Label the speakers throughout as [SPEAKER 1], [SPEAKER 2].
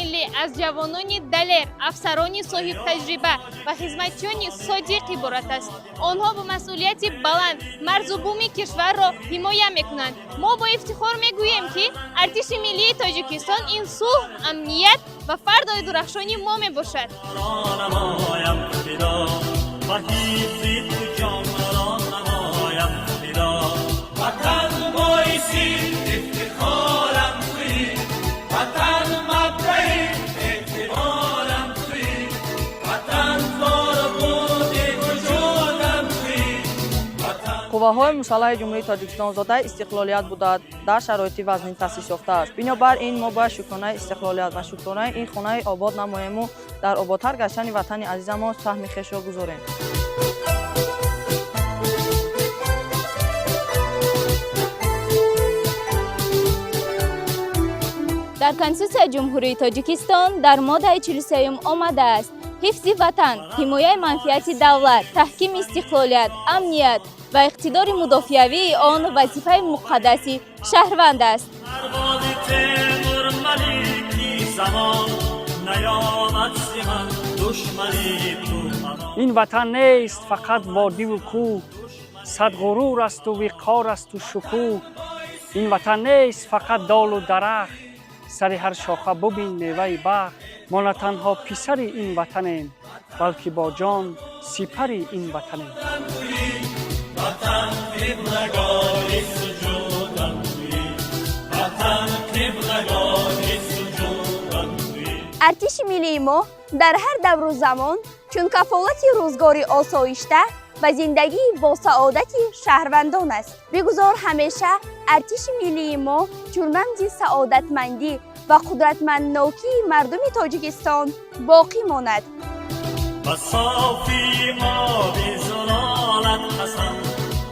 [SPEAKER 1] Миллӣ аз ҷавонони далер, афсарони соҳибтаҷриба ва хизматчиёни содиқ иборат аст. Онҳо бо масъулияти баланд марзу буми кишварро ҳимоя мекунанд. Мо бо ифтихор мегӯем, ки Артиши Миллии Тоҷикистон ин сулҳ, амният ва фардои дурахшони мо мебошад.
[SPEAKER 2] Намоям фидо ба ҳифзи ту, ҷонро намоям фидо. Ватан боиси ифтихорам туӣ, Ватан мабдаи эътиборам туӣ, Ватан зору буди вуҷудам туӣ, Ватан.
[SPEAKER 3] Қувваҳои мусаллаҳи Ҷумҳурии Тоҷикистон зодаи истиқлолият буда, дар шароити вазнин таъсис ёфтааст. Бинобар ин мо бояд шукронаи истиқлолият ва шукронаи ин хонаи обод намоему дар ободтар гаштани ватани азизамон саҳми хешро гузорем.
[SPEAKER 4] Дар Конститутсияи Ҷумҳурии Тоҷикистон дар моддаи 43-юм омадааст: ҳифзи ватан, ҳимояи манфиати давлат, таҳкими истиқлолият, амният ва иқтидори мудофиавии он вазифаи муқаддаси шаҳрванд аст.
[SPEAKER 2] Парвози Темур Малики замон наёбад зи ман душмани ту амон.
[SPEAKER 5] Ин ватан нест фақат водиву кӯҳ, сад ғурур асту виқор асту шукӯҳ. Ин ватан нест фақат долу дарахт, сари ҳар шоха бубин меваи бахт. Мо на танҳо писари ин ватанем, балки бо ҷон сипари ин ватанем.
[SPEAKER 2] Ватан қиблагоҳи суҷудам туӣ, Ватан қиблагоҳи суҷудам туӣ.
[SPEAKER 6] Артиши миллии мо дар ҳар давру замон чун кафолати рӯзгори осоишта ва зиндагии босаодати шаҳрвандон аст. Бигузор ҳамеша Артиши миллии мо чун рамзи саодатмандӣ ва қудратманднокии мардуми Тоҷикистон боқӣ монад.
[SPEAKER 2] Ба софи оби зулолат қасам,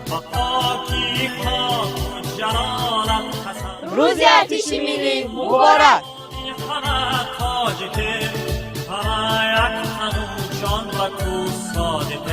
[SPEAKER 2] ба покии хоку ҷалолат қасам.
[SPEAKER 3] Рӯзи Артиши Миллӣ муборак!
[SPEAKER 2] Ҳама тоҷике, ҳама як тану ҷон ба ту содиқе.